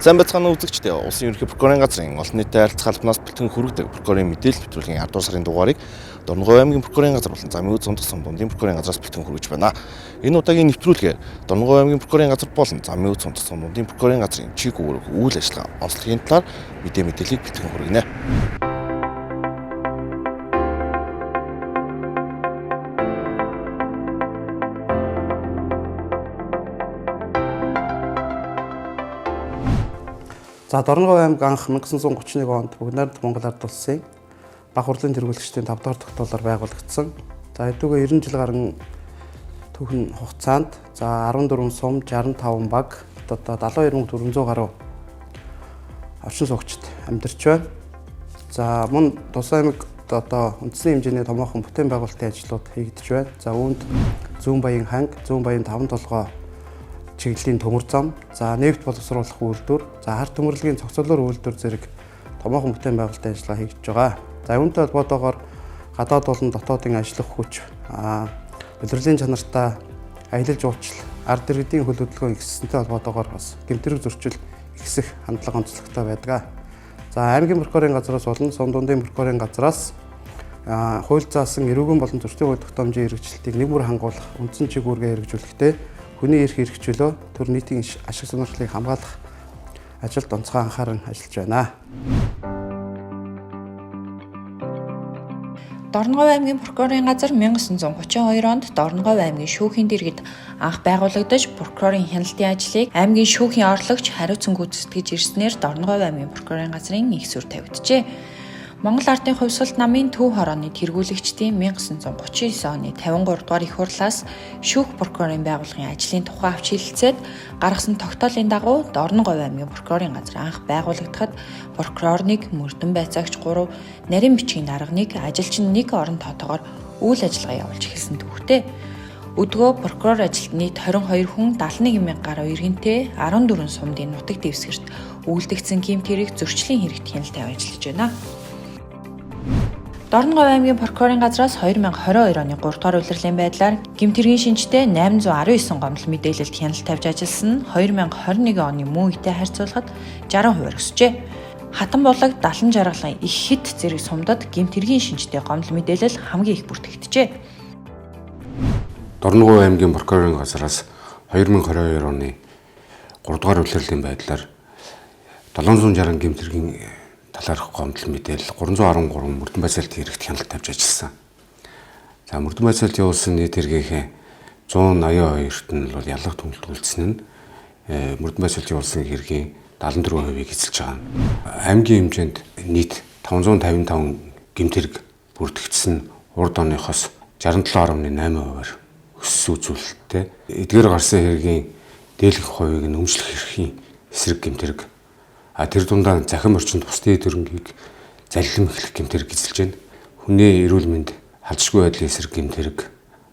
Сайн байцгаана уу үзэгчдээ. Улсын ерөнхий прокурорын газрын олон нийтэд харилцах албанаас бэлтгэн хүргэдэг прокурорын мэдээлэл нэвтрүүлгийн 10 дугаар сарын дугаарыг Дорноговь аймгийн прокурорын газар болон замын үз сундах сум дундын прокурорын газраас бэлтгэн хүргэж байна. Энэ удаагийн нэвтрүүлгээр Дорноговь аймгийн прокурорын газар болон замын үз сундах сум дундын прокурорын газрын чиг үүрэг үйл ажиллагаа онцлогийн талаар мэдээллийг бэлтгэн хүргэнэ. За Дорноговь аймаг анх 1931 онд Бүгд найрамдах Монгол Ард Улсын баг хурлын тэргүүлэгчдийн 5 дахь тогтоолоор байгуулагдсан. За хэдүүгээ 90 жил гарan түүхэн хугацаанд за 14 сум 65 баг одоо 72400 гаруй оршин суугчид амьдарч байна. За мөн Тус аймаг одоо үндсэн хэмжээний томоохон бүтээн байгуулалтын ажлууд хийгдэж байна. За үүнд Зүүн Баян ханг, Зүүн Баян таван толгой чиглэлийн төмөр зам, за нефть боловсруулах үйлдвэр, за хар төмөрлөгийн цогцлоор үйлдвэр зэрэг томоохон бүтээн байгуулалтын ажиллагаа хийгдэж байгаа. За үүнтэй холбоотойгоор гадаад болон дотоодын ажиллах хүч, улирлын чанартай аялал жуулчлал, ард иргэдийн хөл хөдөлгөөн ихсэнтэй холбоотойгоор бас гэмтрэг зөрчил ихсэх хандлага онцлогтой байдаг. За аймгийн прокурорын газраас болон сум дундын прокурорын газраас хууль заасан эрүүгэн болон зөрчлийн хууль тогтоомжийн хэрэгжилтийг нэг мөр хангуулах үндсэн чиг үүргээ хэрэгжүүлэхдээ хүний эрх эрх чөлөө төр нийтийн ашиг сонирхлыг хамгаалах ажилд онцгой анхааран ажиллаж байна. Дорноговь аймгийн прокурорын газар 1932 онд Дорноговь аймгийн шүүхийн дэргэд анх байгуулагдаж прокурорын хяналтын ажлыг аймгийн шүүхийн орлогч хариуцсан гүйцэтгэж ирснээр Дорноговь аймгийн прокурорын газрын их сүр тавигджээ. Монгол Ардын хувьсгалт намын төв хорооны тэргүүлэгчдийн 1939 оны 53 дугаар их хурлаас шүүх прокурорын байгууллагын ажлын тухай авч хэлэлцээд гаргасан тогтоолын дагуу Дорноговь аймгийн прокурорын газар анх байгуулагдахад прокурор 1, мөрдөн байцаагч 3, нарийн бичгийн дарга 1, ажилчин 1 орон тоотойгоор үйл ажиллагаа явуулж эхэлсэн түүхтэй. Өдгөө прокурор ажилд нийт 22 хүн 71 мянга гаруй иргэнтэй 14 сумдын нутаг дэвсгэрт үйлдэгдсэн гэмт хэрэг зөрчлийн хэрэгт хяналт тавиад ажиллаж байна. Дорноговь аймгийн прокурорын газраас 2022 оны 3 дугаар улирлын байдлаар гэмт хэргийн шинжтэй 819 гомдол мэдээлэлд хяналт тавьж ажилласан нь 2021 оны мөн үетэй харьцуулахад 60% өсжээ. Хатан булаг Далан жаргалан их хит зэрэг сумдад гэмт хэргийн шинжтэй гомдол мэдээлэл хамгийн их бүртгэгджээ. Дорноговь аймгийн прокурорын газраас 2022 оны 3 дугаар улирлын байдлаар 760 гэмт хэргийн талаарх гомдол мэдээлэл 313 мөрдөн байцаалт хэрэгт хяналт тавьж ажилласан. За мөрдөн байцаалт явуулсан нийт хэргийнхээ 182-т нь бол яллах түнэлт үйлдсэн нь мөрдөн байцаалт явуулсан хэргийн 74%-ийг эзэлж байгаа. Аймгийн хэмжээнд нийт 555 гэмт хэрэг бүртгэгдсэн нь урд оныхоос 67.8%-аар өссөн үзүүлэлттэй. Эдгээр гарсан хэргийн дийлэнх хувийг нь өмчлөх эрхийн эсрэг гэмт хэрэг. А тэр дундаа захим орчинд бусдын эд хөрөнгийг заллим эхлэх гэмт хэрэг эзэлж байна. Хүний эрүүл мэнд халдшгүй байдлын эсрэг гэмт хэрэг,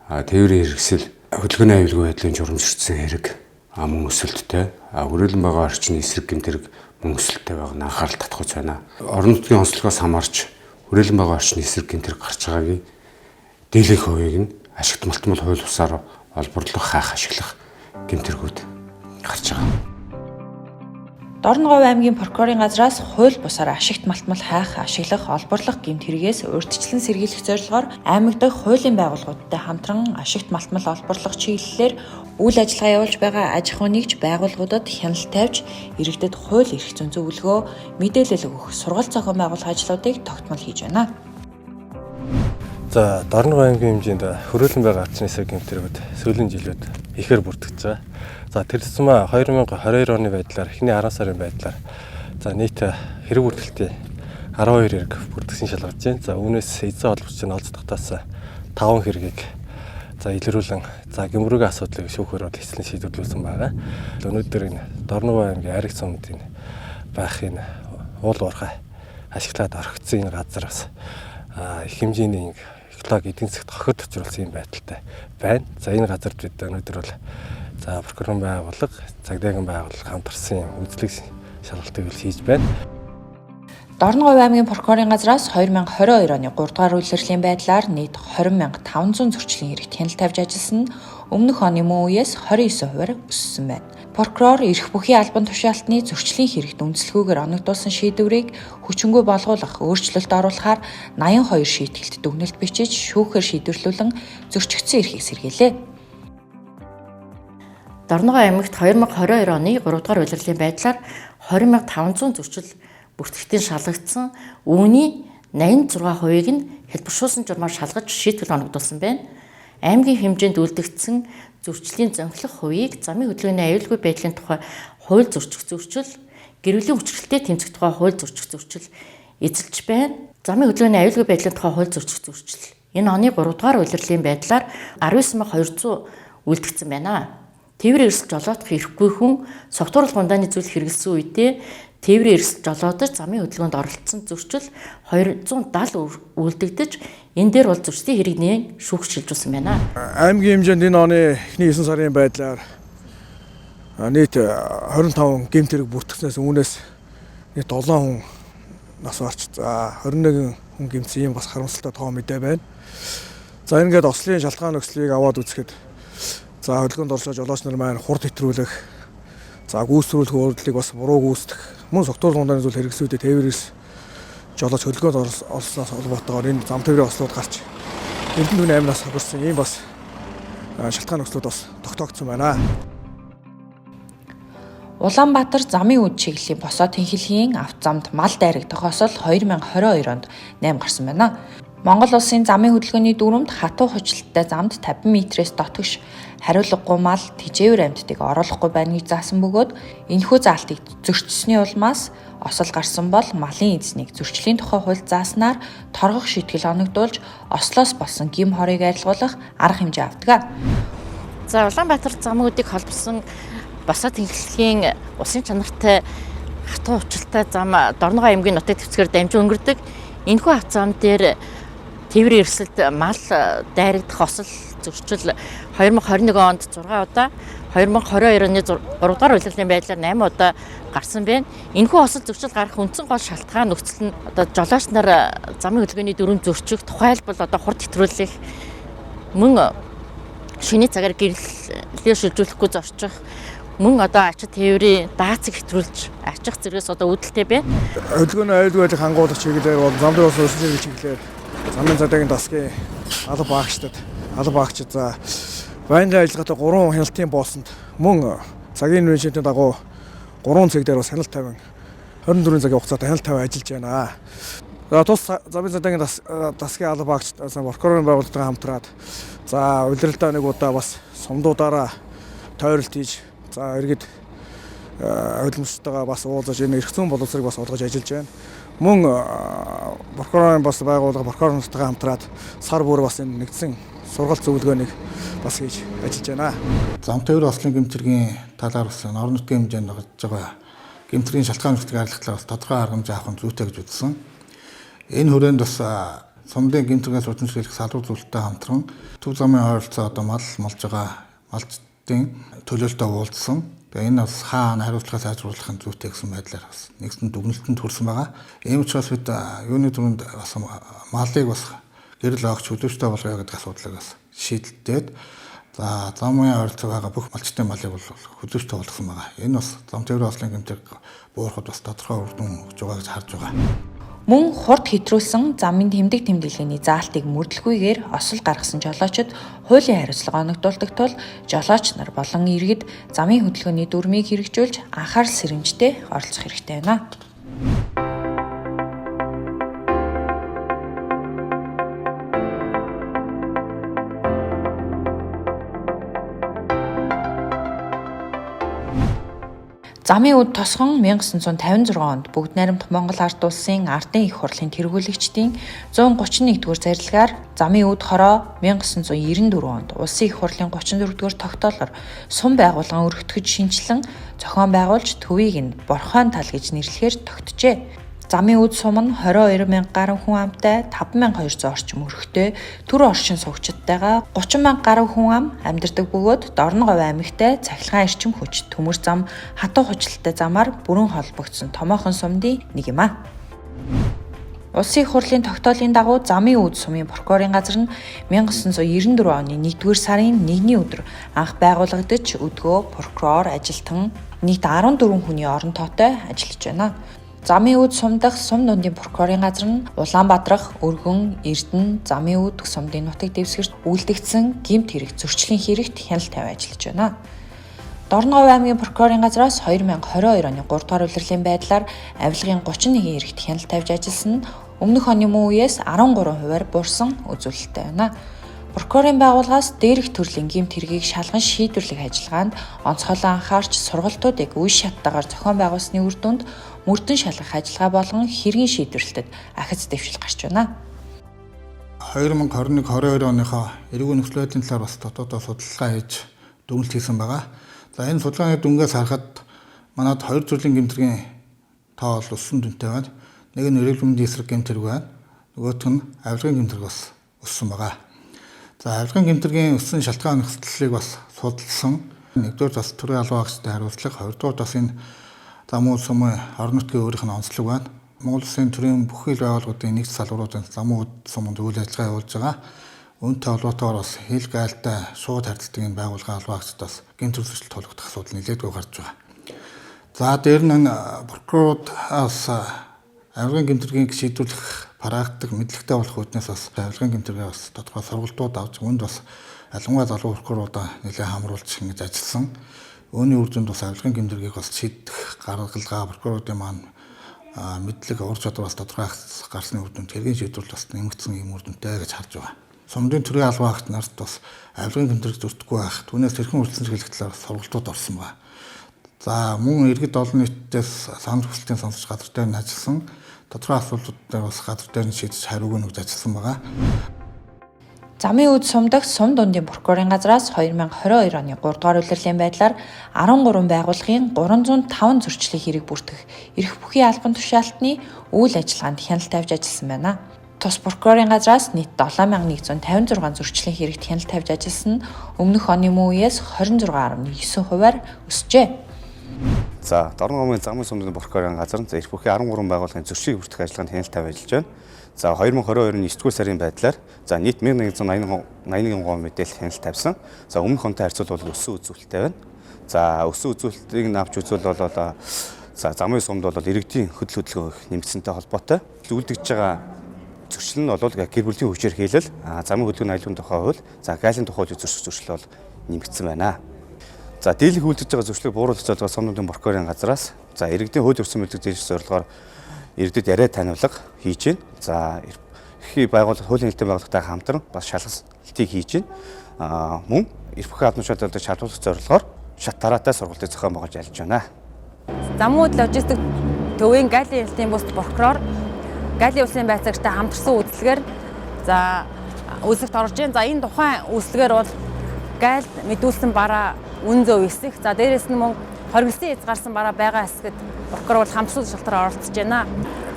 тээврийн хэрэгсэл, хөдөлгөөний аюулгүй байдлын журамшигдсан хэрэг мөн өсөлттэй. Хүрээлэн байгаа орчны эсрэг гэмт хэрэг мөн өсөлттэй байгаа нь анхаарал татах үз байна. Орон нутгийн онцлогоос хамаарч хүрээлэн байгаа орчны эсрэг гэмт хэрэг гарч байгаагийн дийлэнх хувийг нь ашигт малтмал хууль бусаар олборлох, хайх, ашиглах гэмт хэргүүд гарч байгаа. Дорноговь аймгийн прокурорын газраас хууль бусаар ашигт малтмал хайх, ашиглах, олборлох гэмт хэрэгээс урьдчилан сэргийлэх зорилгоор аймаг дахь хуулийн байгууллагуудтай хамтран ашигт малтмал олборлох чиглэлээр үйл ажиллагаа явуулж байгаа аж ахуй нэгж байгууллагуудад хяналт тавьж, иргэдэд хууль эрх зүйн зөвлөгөө, мэдээлэл өгөх, сургалт зохион байгуулах ажлуудыг тогтмол хийж байна. За Дорноговь аймгийн хэмжээнд хүрээлэн байгаа орчны эсрэг гэмт хэргүүд сүүлийн жилүүд ихээр бүртгэж байгаа. За тэр тусмаа 2022 оны байдлаар эхний 10 сарын байдлаар за нийт хэрэг бүртгэлтийн 12 хэрэг бүртгэсэн шалгаж байна. За үүнээс эзэн холбогч нь олж татаасан 5 хэргийг за илрүүлэн за гэмрүүгийн асуудлыг шүүхээр бол хэслийн шийдвэрлүүлсэн байгаа. Өнөөдөр энэ Дорноговь аймгийн Ариг сумд энэ байх энэ уул уурхай ашиглаад орхигдсон энэ газар бас их хэмжээний экологи эдийн засагт хохирд учруулсан юм байдалтай байна. За энэ газарт бид өнөөдөр бол за прокурорын байгууллага, цагдаагийн байгууллага хамтарсан юм үзлэг шалгалтыг хийж байна. Дорноговь аймгийн прокурорын газраас 2022 оны 3 дугаар улирлын байдлаар нийт 20,500 зөрчлийн хэрэгт хяналт тавьж ажилласан нь өмнөх оны мөн үеэс 29%-аар өссөн байна. Прокурор эрх бүхий албан тушаалтны зөрчлийн хэрэгт үндэслэхүйгээр оногдуулсан шийдвэрийг хүчингүй болгуулах, өөрчлөлт оруулахаар 82 шийтгэлт дүгнэлт бичиж, шүүхээр шийдвэрлүүлэн зөрчигдсөн эрхийг сэргийлээ. Дорногов аймагт 2022 оны 3 дугаар улирлын байдлаар 20,500 зөрчил бүртгэгдэн шалгагдсан. Үүний 86%-ийг нь хэлбэршүүлсэн журмаар шалгаж шийтгэл оногдуулсан байна. Аймгийн хэмжээнд үлдэгдсэн зөрчлийн зөнхлөх хувийг замын хөдөлгөөний аюулгүй байдлын тухай хууль зөрчих зөрчил, гэр бүлийн хүчирхэлтэй тэмцэх тухай хууль зөрчих зөрчил эзэлж байна. Замын хөдөлгөөний аюулгүй байдлын тухай хууль зөрчих зөрчил. Энэ оны 3 дугаар улирлын байдлаар 19,200 үлдэгдсэн байна. Тээврийн эрсдэл жолоодох эрхгүй хүн согтууруулах ундааны зүйл хэрэглэсэн үедээ тээврийн эрсдэл жолоодож замын хөдөлгөөнд оролцсон зөрчил 270 үлдэгдэж, энэ дээр бол зөрчлийн хэрэгний шүүх шилжүүлсэн байна. Аймгийн хэмжээнд энэ оны эхний 9 сарын байдлаар нийт 25 гэмт хэрэг бүртгэснээс үүнээс нийт 7 хүн нас барч, за 21 хүн гэмтсэн ийм бас харамсалтай тоо мэдээ байна. За ингээд ослын шалтгаан нөхцөлийг аваад үзэхэд за хөдөлгөөнд оролцож жолооч нар маань хурд хэтрүүлэх, за гүйцэтгэх үйлдэлийг бас буруу гүйцэтгэх, мөн согтуур ундааны зүйл хэрэглэсүүдээ тээврээс жолооч хөдөлгөөнд оролцсоноос холбоотойгоор энэ зам тээврийн ослууд гарч Эрдэнэ түүний амнаас хохирсон ийм бас шалтгаан нөхцлүүд бас тогтоогдсон байна. Улаанбаатар замын үд чиглэлийн босоо тэнхлэгийн авто замд мал дайрагдах осол 2022 онд 8 гарсан байна. Монгол улсын замын хөдөлгөөний дүрмэнд хатуу хучлалтай замд 50 метрээс дотгош хариулгагүй мал тэжээвэр амьтдыг оруулахгүй байна гэж заасан бөгөөд энэхүү заалтыг зөрчсөний улмаас осол гарсан бол малын эзнийг зөрчлийн тухай хууль зааснаар торгох шийтгэл оногдуулж ослоос болсон гим хорыг арилгуулах арга хэмжээ авдаг. За Улаанбаатар замуудыг холбосон босоо тэнхлэгийн усын чанартай хатуу хувцалтай зам Дорногов аймгийн нутаг дэвсгэр дамжин өнгөрдөг. Энэхүү авто зам дээр тээврийн эрсдэлд мал дайрагдах осол зөрчил 2021 онд 6 удаа, 2022 оны 3 дугаар улирлын байдлаар 8 удаа гарсан байна. Энэхүү осол зөрчил гарах үндсэн гол шалтгаан нөхцөл нь одоо жолооч нар замын хөдөлгөөний дүрэм зөрчих, тухайлбал одоо хурд хэтрүүлэх, мөн шөнийн цагаар гэрлэлээр шилжүүлэхгүй зорчих, мөн одоо ачаа тээврийн даацыг хэтрүүлж ачих зэргээс одоо үүдэлтэй байна. Хөдөлгөөний аюулгүй байдлыг хангуулах чиглэлээр бол зам дээр бас өрсөлдөж чиглэлээр замын задаагийн дасгийн алба багчдад алба багчд за байнгын ажиллагаатай 3 хяналтын боосонд мөн цагийн менежментийн дагуу 3 цаг дээр бас хяналт тавин 24 цагийн хугацаатай хяналт тавин ажиллаж байна. За тус замын задаагийн дасгийн алба багчд прокурорын байгууллагатай хамтраад за улиралдаа нэг удаа бас сумдуудаараа тойролт хийж за иргэд хөдөлмөрчтэйгээ бас уулзаж энэ эрх зүйн боловсрыг бас олгож ажиллаж байна. Мөн прокурорын бас байгууллага прокурор нартайгаа хамтраад сар бүр бас энэ нэгдсэн сургалт зөвлөгөөнийг бас хийж ажиллаж байна. Зам тээврийн ослын гэмт хэргийн талаар бас орон нутгийн хэмжээнд гарч байгаа гэмт хэргийн шалтгаан нөхцөлийг арилгахлаар бас тодорхой арга хэмжээ авах нь зүйтэй гэж үзсэн. Энэ хүрээнд бас сумдын гэмт хэрэгээс удамшруулах салбар зүйлтэй хамтран төв замын ойролцоо одоо мал малж байгаа малчдын төлөөлөлтөд уулзсан. Тэгээ энэ бас хаана хариуцлагаа сайжруулах нь зүйтэй гэсэн байдлаар бас нэгсэн дүгнэлтэнд хүрсэн байгаа. Ийм учраас бид юуны түрүүнд бас малыг бас гэрэл огч хөдөөжтэй болгоё гэдэг асуудлыг бас шийдэлдээд за замын ойролцоо байгаа бүх малчдын малыг бол хөдөөжтэй болгосон байгаа. Энэ бас зам тээврийн ослын гэмтэр буурахад бас тодорхой үр дүн өгч байгаа гэж харж байгаа. Мөн хурд хэтрүүлсэн замын тэмдэг тэмдэглэгээний заалтыг мөрдлөхгүйгээр осол гаргасан жолоочид хуулийн хариуцлага оногдуулдаг тул жолооч нар болон иргэд замын хөдөлгөөний дүрмийг хэрэгжүүлж анхаарал сэрэмжтэй оролцох хэрэгтэй байна. Замын үд тосгон 1956 онд Бүгд найрамдах Монгол Ард Улсын Ардын их хурлын тэргүүлэгчдийн 131-р зарилгаар, замын үд хороо 1994 онд Улсын их хурлын 34-р тогтоолоор сум байгуулган өргөтгөж шинэчлэн зохион байгуулж төвийг нь Борхойн тал гэж нэрлэхээр тогтжээ. Замын үд сум нь 22 мянга гаруй хүн амтай 5200 орчим өрхтэй төр оршин суугчдтайгаа 30 мянга гаруй хүн ам амьдардаг бөгөөд Дорноговь аймагтай цахилгаан эрчим хүч, төмөр зам, хатуу хучлалтай замаар бүрэн холбогдсон томоохон сумдын нэг юм а. Улсын их хурлын тогтоолын дагуу замын үүд сумын прокурорын газар нь 1994 оны 1-р сарын 1-ний өдөр анх байгуулагдаж өдгөө прокурор ажилтан нийт 14 хүний орон тоотой ажиллаж байна. Замын үүд сум дахь сум дундын прокурорын газар нь Улаанбаатарх, Өргөн, Эрдэнэ, замын үүд сумдын нутаг дэвсгэрт үлдэгдсэн гэмт хэрэг зөрчлийн хэрэгт хяналт тавиа ажиллаж байна. Дорноговь аймгийн прокурорын газраас 2022 оны 3 дугаар улирлын байдлаар авилгын 31 хэрэгт хяналт тавьж ажилласан нь өмнөх оны мөн үеэс 13%-аар буурсан үзүүлэлттэй байна. Прокурорын байгууллагаас дээрх төрлийн гэмт хэргийг шалган шийдвэрлэх ажиллагаанд онцгойлон анхаарч сургалтуудыг үе шаттайгаар зохион байгуулсны үр дүнд мөрдөн шалгах ажиллагаа болон хэргийн шийдвэрлэлтэд ахиц дэвшил гарч байна. 2021-22 оныхоо эрүүг нөхцөл байдлын талаар бас дотоодоо судалгаа хийж дүгнэлт хийсэн байгаа. За энэ судалгааны дүнгээс харахад манад хоёр төрлийн гэмт хэргийн тоо бол өссөн дүнтэй байна. Нэг нь эрүүл мэндийн эсрэг гэмт хэрэг байна. Нөгөөх нь авилгын гэмт хэрэг бас өссөн байгаа. За авилгын гэмт хэргийн өссөн шалтгаан нөхцөлийг бас судалсан. Нэгдүгээр бас төрийн албан агчтай хариуцлага, хоёрдугаар бас энэ замун сумын орон нутгийн өөрийнх нь онцлог байна. Монгол Улсын төрийн бүх хил байгууллагуудын нэгдсэн салбаруудын замун суманд үйл ажиллагаа явуулж байгаа. Үүнтэй холбоотойгоор бас хил гайлтай шууд харилцдаг энэ байгууллагын албан агчид бас гэмт хэрэг зөрчил тулгагдах асуудал нэлээдгүй гарч байгаа. За дээр нь прокурорудаас авилгын гэмт хэргийг шийдвэрлэх практик мэдлэгтэй болох үүднээс бас авилгын гэмт хэргээ бас тодорхой сургалтууд авч үүнд бас ялангуяа залуу прокуроруудаа нэлээд хамруулж ингэж ажилласан. Үүний үр дүнд бас авилгын гэмт хэргийг бас шийдэх гаргалгаа прокуроруудын маань мэдлэг ур чадвар бас тодорхой гарсны үр дүнд хэргийн шийдвэрлэл бас нэмэгдсэн юм үр дүнтэй гэж харж байгаа. Сумдын төрийн албан агч нарт бас авилгын гэмт хэрэг зөрдөхгүй байх, түүнээс тэрхэн хүрэлцэн сэргийлэх талаар сургалтууд орсон байна. За мөн иргэд олон нийтдээс санал хүсэлтийн сонсож газар дээр нь ажилласан. Тодорхой асуудлууд дээр бас газар дээр нь шийдэж хариуг нь өгж ажилласан байгаа. Замын үүд сум дахь сум дундын прокурорын газраас 2022 оны 3 дугаар улирлын байдлаар 13 байгууллагын 305 зөрчлийн хэрэг бүртгэх эрх бүхий албан тушаалтны үйл ажиллагаанд хяналт тавьж ажилласан байна. Тус прокурорын газраас нийт 7156 зөрчлийн хэрэгт хяналт тавьж ажилласан нь өмнөх оны мөн үеэс 26.9%-аар өсжээ. За Дорноговын замын сумдын прокурорын газар эрх бүхий 13 байгууллагын зөрчилийг бүртгэх ажиллагаанд хяналт тавьж ажиллаж байна. За 2022 оны 9-р сарын байдлаар за нийт 1181 гоо мэдээлэл хяналт тавьсан. За өмнөх онтой харьцуулбал өссөн үзүүлэлттэй байна. За өссөн үзүүлэлтийг нь авч үзвэл бол за замын сумд бол иргэдийн хөдөл хөдөлгөөн нэмэгдсэнтэй холбоотой. Үлдэгдэж байгаа зөрчил нь бол гэр бүлийн хүчээр хийлэл, замын хөдөлгөөний аюулгүй тухай хууль, за гайлын тухай хууль зөрчил бол нэмэгдсэн байна. За дийлэнх үлдэж байгаа зөрчлийг бууруулах зорилгоор сум дундын прокурорын газраас за иргэдийн хууль ёсны мэдлэг зээлжих зорилгоор иргэдэд яриа таниулга хийж байна. За эрхий байгууллага хуулийн хэлтийн байгууллагатай хамтран бас шалгалтыг хийж байна. Мөн эрх бүхий албан тушаалыг шалгуулах зорилгоор шат дараатай сургалтыг зохион байгуулж ажиллаж байна. Замууд логистик төвийн гайлын хэлтийн бус прокурор Галийн улсын байцаагчтай хамтарсан үйлчлэгээр за үйлсэгт орж байна. За энэ тухайн үйлчлэгээр бол гайлд мэдүүлсэн бараа үн зөв эсэх. За дээрэс нь мөн хоригдсон хязгаарсан бараа байгаа хэсгэд прокурор бол хамтарсан шалтгаар оролцож байна.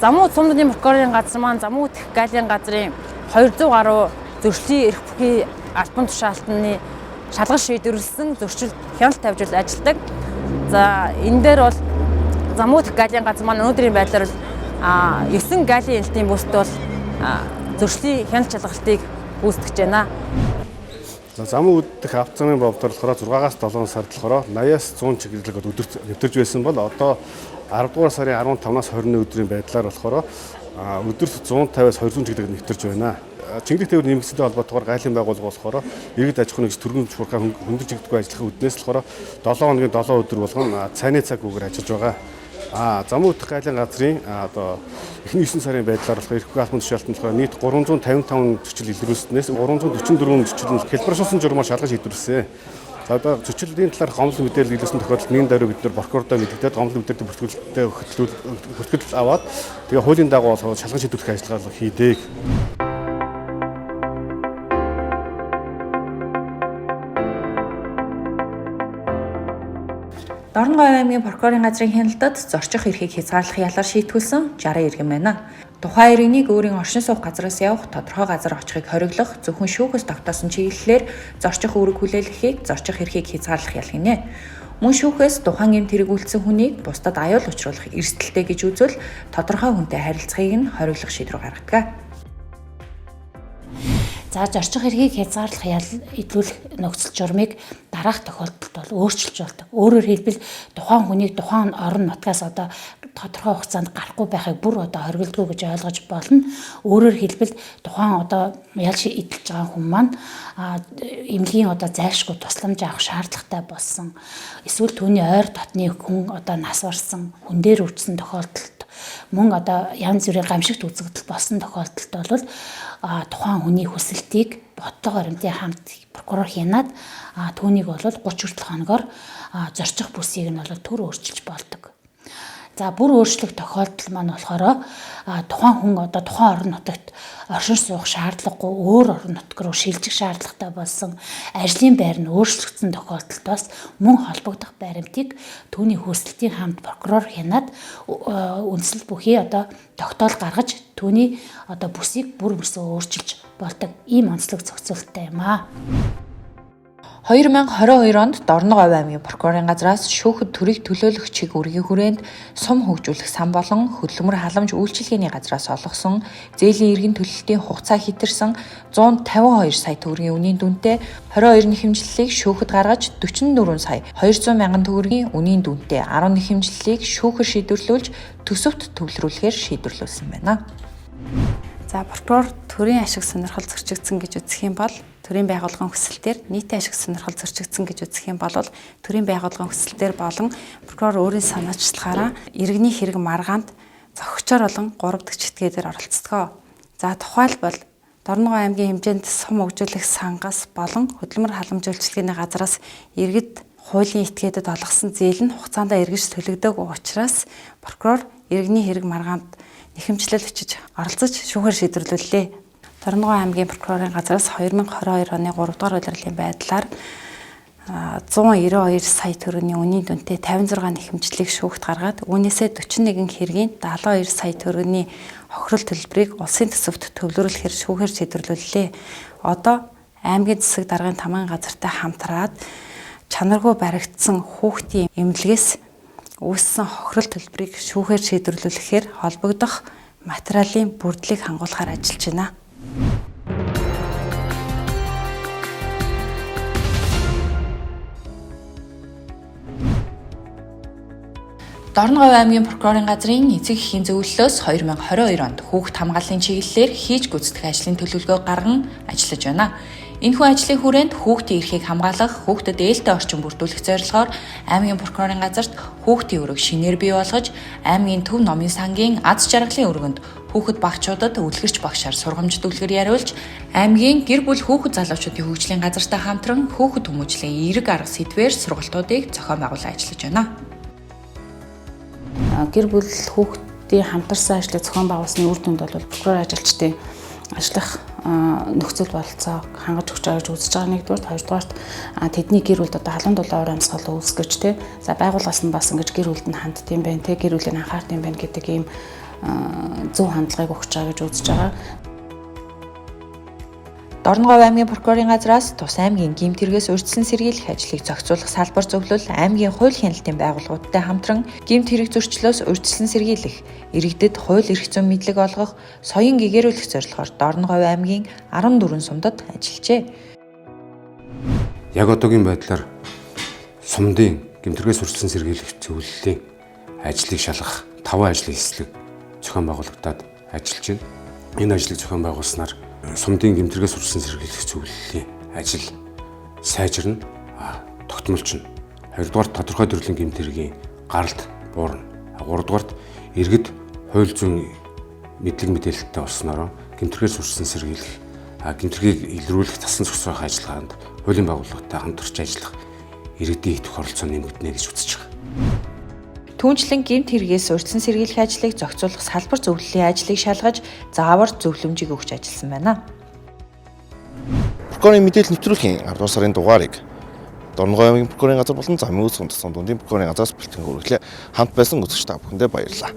Замууд сумдны прокурорын газар маань замууд галийн газрын 200 гаруй зөрчлийн эрх бүхий албан тушаалтны шалгал шийдвэрлэсэн зөрчил хяналт тавьж ажилладаг. За энэ дээр бол замууд галийн газар маань өнөөдрийн байдлаар бол 9 галийн элтийн бүст бол зөрчлийн хяналт шалгалтыг гүйцэтгэж байна. За замын үддэх авто замын бовдор болохоор 6-аас 7 сард болохоор 80-аас 100 чиглэлд өдөрт нэвтэрж байсан бол одоо 10 дугаар сарын 15-наас 21 өдрийн байдлаар болохоор өдөрт 150-аас 200 чиглэлд нэвтэрж байна. Чингэлэг тээвэр нэмэгдсэнтэй холбоотойгоор гайлын байгууллага болохоор иргэд аж ахуйн нэгж түргэн чуурхай хөндөж чигдэггүй ажиллах үүднээс болохоор 7 хоногийн 7 өдөр болгон цайны цаг үгээр ажиллаж байгаа. Замын үдэх гайлын газрын одоо эхний 9 сарын байдлаар болохоор эрх бүхий албан тушаалтанд болохоор нийт 355 зөрчил илрүүлснээс 344 зөрчил нь хэлбэршүүлсэн журмаар шалгаж шийдвэрлэсэн. За одоо зөрчлийн талаарх гомдол мэдээлэл илэрсэн тохиолдолд нэгэн даруй бид нар прокурордоо мэдэгдээд гомдол мэдээллийн бүртгүүлэлттэй бүртгэл аваад тэгээ хуулийн дагуу болохоор шалган шийдвэрлэх ажиллагаа хийдэг. Дорноговь аймгийн прокурорын газрын хяналтад зорчих эрхийг хязгаарлах ялаар шийтгүүлсэн 60 иргэн байна. Тухайн иргэнийг өөрийн оршин суух газраас явах тодорхой газар очихыг хориглох, зөвхөн шүүхээс тогтоосон чиглэлээр зорчих үүрэг хүлээлгэхийг, зорчих эрхийг хязгаарлах ял гинэ. Мөн шүүхээс тухайн гэмт хэрэг үйлдсэн хүнийг бусдад аюул учруулах эрсдэлтэй гэж үзвэл тодорхой хүнтэй харилцахыг нь хориглох шийдвэр гаргадаг. За зорчих эрхийг хязгаарлах ял идвүүлэх нөхцөл журмыг дараах тохиолдолд бол өөрчилж болдог. Өөрөөр хэлбэл тухайн хүнийг тухайн орон нутгаас одоо тодорхой хугацаанд гарахгүй байхыг бүр одоо хориглодгүй гэж ойлгож болно. Өөрөөр хэлбэл тухайн одоо ял идэлж байгаа хүн маань эмнэлгийн одоо зайлшгүй тусламж авах шаардлагатай болсон. Эсвэл түүний ойр дотны хүн одоо нас барсан, хүн дээр өвчсөн тохиолдолд мөн одоо янз бүрийн гамшигт үзэгдэл болсон тохиолдолд бол тухайн хүний хүсэлтийг бодлого баримтын хамт прокурор хянаад түүнийг бол 30 хүртэл хоногоор зорчих бүсийг нь бол төр өөрчилж болдог. За бүр өөрчлөх тохиолдол маань болохоор тухайн хүн одоо тухайн орон нутагт оршин суух шаардлагагүй өөр орон нутг руу шилжих шаардлагатай болсон, ажлын байр нь өөрчлөгдсөн тохиолдолд бас мөн холбогдох баримтыг түүний хүсэлтийн хамт прокурор хянаад үндсэл бүхий одоо тогтоол гаргаж түүний одоо бүсийг бүр мөсөө өөрчилж болдог ийм онцлог зохицуулттай юм аа. 2022 онд Дорноговь аймгийн прокурорын газраас шүүхэд төрийг төлөөлөх чиг үүргийн хүрээнд сум хөгжүүлэх сан болон хөдөлмөр халамж үйлчилгээний газраас олгосон зээлийн иргэн төлөлтийн хугацаа хэтэрсэн 152 сая төгрөгийн үнийн дүнтэй 22 нэхэмжлэлийг шүүхэд гаргаж 44 сая 200 мянган төгрөгийн үнийн дүнтэй 10 нэхэмжлэлийг шүүхээр шийдвэрлүүлж төсөвт төвлөрүүлэхээр шийдвэрлүүлсэн байна. За прокурор төрийн ашиг сонирхол зөрчигдсөн гэж үзэх юм бол төрийн байгууллагын хүсэлтээр, нийтийн ашиг сонирхол зөрчигдсөн гэж үзэх юм бол төрийн байгууллагын хүсэлтээр болон прокурор өөрийн санаачлагаараа иргэний хэрэг маргаанд зохигчоор болон 3 дахь читгээдээр оролцдог. За тухайлбал Дорногов аймгийн хэмжээнд сум хөгжүүлэх сангаас болон хөдөлмөр халамж үйлчилгээний газраас иргэд хуулийн этгээдэд олгосон зээл нь хугацаанд эргэж төлөгдөөгүй учраас прокурор иргэний хэрэг маргаанд нэхэмжлэл өчөж оролцож шүүхээр шийдвэрлүүллээ. Дорногов аймгийн прокурорын газраас 2022 оны 3 дугаар улирлын байдлаар 192 сая төгрөгийн үнийн дүнтэй 56 нэхэмжлэлийг шүүхт гаргаад үүнээсээ 41 хэргийн 72 сая төгрөгийн хохирол төлбөрийг улсын төсөвт төвлөрүүлэхээр шүүхээр шийдвэрлүүллээ. Одоо аймгийн засаг даргын тамган газартай хамтраад чанаргүй баригдсан хүүхдийн эмнэлгээс үүссэн хохирол төлбөрийг шүүхээр шийдвэрлүүлэхээр холбогдох материалын бүрдлийг хангуулахаар ажиллаж байна. Дорноговь аймгийн прокурорын газрын эцэг эхийн зөвлөлөөс 2022 онд хүүхд хамгааллын чиглэлээр хийж гүйцэтгэх ажлын төлөвлөгөө гарган ажиллаж байна. Энэхүү ажлын хүрээнд хүүхдийн эрхийг хамгаалах, хүүхдэд ээлтэй орчин бүрдүүлэх зорилгоор аймгийн прокурорын газарт хүүхдийн үүрэг шинээр бий болгож, аймгийн төв номын сангийн аз жаргалын өргөнд хүүхэд багчуудад үлгэрч багшаар сургамж дүлгэр яриулж, аймгийн гэр бүл хүүхэд залуучуудын хөгжлийн газартай хамтран хүүхэд хүмүүжлийн эерэг арга сэдвээр сургалтуудыг зохион байгуулан ажиллаж байна. Гэр бүл хүүхдийн хамтарсан ажлыг зохион байгуулсны үр дүнд бол прокурор ажилчдын ажиллах нөхцөл бололцоог хангаж өгч байгаа гэж үзэж байгаа нэгдүгээр, хоёрдугаарт тэдний гэр бүлд одоо халуун дулаан уур амьсгал үүсгэж те за байгууллагаас нь бас ингэж гэр бүлд нь хандд юм байна те гэр бүлийн анхаард юм байна гэдэг ийм зөв хандлагыг өгч байгаа гэж үзэж байгаа. Дорноговь аймгийн прокурорын газраас тус аймгийн гэмт хэрэгээс урьдчилан сэргийлэх ажлыг зохицуулах салбар зөвлөл аймгийн хууль хяналтын байгууллагуудтай хамтран гэмт хэрэг зөрчлөөс урьдчилан сэргийлэх, иргэдэд хууль эрх зүйн мэдлэг олгох, соён гэгэрүүлэх зорилгоор Дорноговь аймгийн 14 сумдад ажиллажээ. Яг одоогийн байдлаар сумдын гэмт хэрэгээс урьдчилан сэргийлэх зөвлөлийн ажлыг шалгах 5 ажлын хэсэг зохион байгуулагдаад ажиллаж байна. Энэ ажлыг зохион байгуулснаар сумдын гэмт хэрэгээс урьдчилан сэргийлэх зөвлөлийн ажил сайжирна, тогтмолчно. Хоёрдугаарт тодорхой төрлийн гэмт хэргийн гаралт буурна. Гуравдугаарт иргэд хууль зүйн мэдлэг мэдээлэлтэй болсноороо гэмт хэрэгээс урьдчилан сэргийлэх, гэмт хэргийг илрүүлэх, тасан зохицох ажиллагаанд хуулийн байгууллагатай хамтарч ажиллах иргэдийн идэвх оролцоо нэмэгдэнэ гэж үзэж байгаа. Түүнчлэн гэмт хэрэгээс урьдчилан сэргийлэх ажлыг зохицуулах салбар зөвлөлийн ажлыг шалгаж, заавар зөвлөмжийг өгч ажилласан байна. Прокурорын мэдээлэл нэвтрүүлгийн 10 дугаар сарын дугаарыг Дорноговь аймгийн прокурорын газар болон замын үүсгэн тусгай дундын прокурорын газраас бэлтгэн хүргэлээ. Хамт байсан үзэгч та бүхэндээ баярлалаа.